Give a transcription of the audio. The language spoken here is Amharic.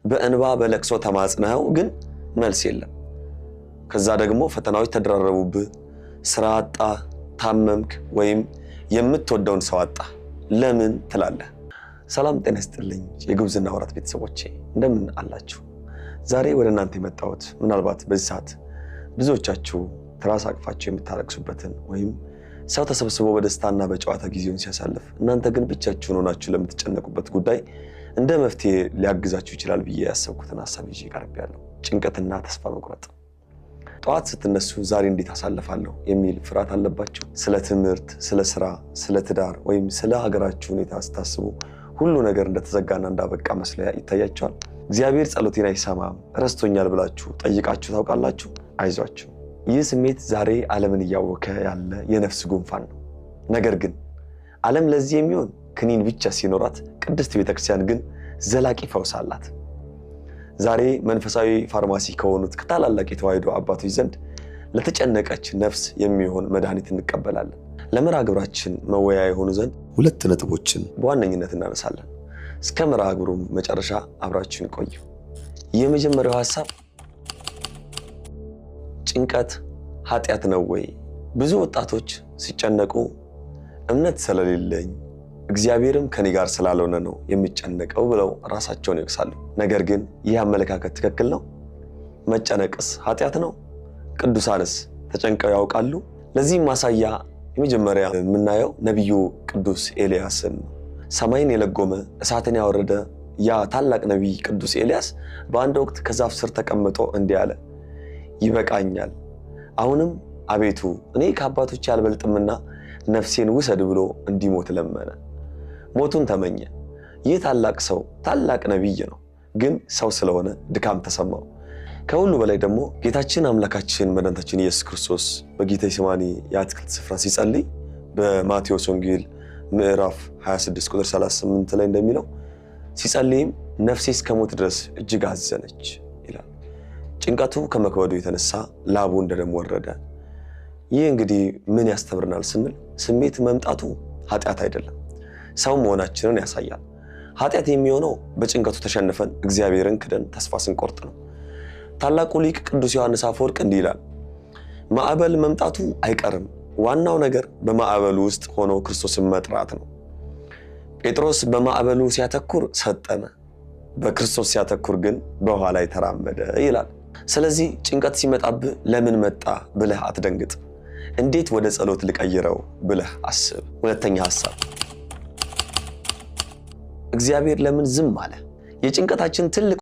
በእንባ በለቅሶ ተማጽነኸው ግን መልስ የለም። ከዛ ደግሞ ፈተናዎች ተደራረቡብህ፣ ስራ አጣ፣ ታመምክ፣ ወይም የምትወደውን ሰው አጣ። ለምን ትላለህ? ሰላም ጤና ይስጥልኝ የጉብዝና ወራት ቤተሰቦቼ እንደምን አላችሁ? ዛሬ ወደ እናንተ የመጣሁት ምናልባት በዚህ ሰዓት ብዙዎቻችሁ ትራስ አቅፋችሁ የምታለቅሱበትን ወይም ሰው ተሰብስቦ በደስታና በጨዋታ ጊዜውን ሲያሳልፍ እናንተ ግን ብቻችሁን ሆናችሁ ለምትጨነቁበት ጉዳይ እንደ መፍትሄ ሊያግዛችሁ ይችላል ብዬ ያሰብኩትን ሀሳብ ይዤ ቀርቤያለሁ። ጭንቀትና ተስፋ መቁረጥ። ጠዋት ስትነሱ ዛሬ እንዴት አሳልፋለሁ የሚል ፍርሃት አለባችሁ? ስለ ትምህርት፣ ስለ ስራ፣ ስለ ትዳር ወይም ስለ ሀገራችሁ ሁኔታ ስታስቡ ሁሉ ነገር እንደተዘጋና እንዳበቃ መስሎ ይታያችኋል? እግዚአብሔር ጸሎቴን አይሰማም ረስቶኛል ብላችሁ ጠይቃችሁ ታውቃላችሁ? አይዟችሁ። ይህ ስሜት ዛሬ ዓለምን እያወከ ያለ የነፍስ ጉንፋን ነው። ነገር ግን ዓለም ለዚህ የሚሆን ክኒን ብቻ ሲኖራት፣ ቅድስት ቤተክርስቲያን ግን ዘላቂ ፈውስ አላት። ዛሬ መንፈሳዊ ፋርማሲ ከሆኑት ከታላላቅ የተዋሕዶ አባቶች ዘንድ ለተጨነቀች ነፍስ የሚሆን መድኃኒት እንቀበላለን። ለመርሃ ግብራችን መወያያ የሆኑ ዘንድ ሁለት ነጥቦችን በዋነኝነት እናነሳለን። እስከ መርሃ ግብሩ መጨረሻ አብራችሁን ቆዩ። የመጀመሪያው ሀሳብ ጭንቀት ኃጢአት ነው ወይ? ብዙ ወጣቶች ሲጨነቁ እምነት ስለሌለኝ እግዚአብሔርም ከኔ ጋር ስላልሆነ ነው የሚጨነቀው ብለው ራሳቸውን ይወቅሳሉ። ነገር ግን ይህ አመለካከት ትክክል ነው? መጨነቅስ ኃጢአት ነው? ቅዱሳንስ ተጨንቀው ያውቃሉ? ለዚህም ማሳያ የመጀመሪያ የምናየው ነቢዩ ቅዱስ ኤልያስን ነው። ሰማይን የለጎመ እሳትን ያወረደ ያ ታላቅ ነቢይ ቅዱስ ኤልያስ በአንድ ወቅት ከዛፍ ስር ተቀምጦ እንዲህ አለ፣ ይበቃኛል፣ አሁንም አቤቱ እኔ ከአባቶቼ አልበልጥምና ነፍሴን ውሰድ ብሎ እንዲሞት ለመነ። ሞቱን ተመኘ። ይህ ታላቅ ሰው ታላቅ ነቢይ ነው፣ ግን ሰው ስለሆነ ድካም ተሰማው። ከሁሉ በላይ ደግሞ ጌታችን አምላካችን መድኃኒታችን ኢየሱስ ክርስቶስ በጌቴሴማኒ የአትክልት ስፍራ ሲጸልይ በማቴዎስ ወንጌል ምዕራፍ 26 ቁጥር 38 ላይ እንደሚለው ሲጸልይም ነፍሴ እስከ ሞት ድረስ እጅግ አዘነች ይላል። ጭንቀቱ ከመክበዱ የተነሳ ላቡ እንደ ደም ወረደ። ይህ እንግዲህ ምን ያስተምረናል ስንል ስሜት መምጣቱ ኃጢአት አይደለም፣ ሰው መሆናችንን ያሳያል። ኃጢአት የሚሆነው በጭንቀቱ ተሸንፈን እግዚአብሔርን ክደን ተስፋ ስንቆርጥ ነው። ታላቁ ሊቅ ቅዱስ ዮሐንስ አፈወርቅ እንዲህ ይላል፣ ማዕበል መምጣቱ አይቀርም፣ ዋናው ነገር በማዕበሉ ውስጥ ሆኖ ክርስቶስን መጥራት ነው። ጴጥሮስ በማዕበሉ ሲያተኩር ሰጠመ፣ በክርስቶስ ሲያተኩር ግን በውኃ ላይ ተራመደ ይላል። ስለዚህ ጭንቀት ሲመጣብህ ለምን መጣ ብለህ አትደንግጥ። እንዴት ወደ ጸሎት ልቀይረው ብለህ አስብ። ሁለተኛ ሐሳብ፣ እግዚአብሔር ለምን ዝም አለ? የጭንቀታችን ትልቅ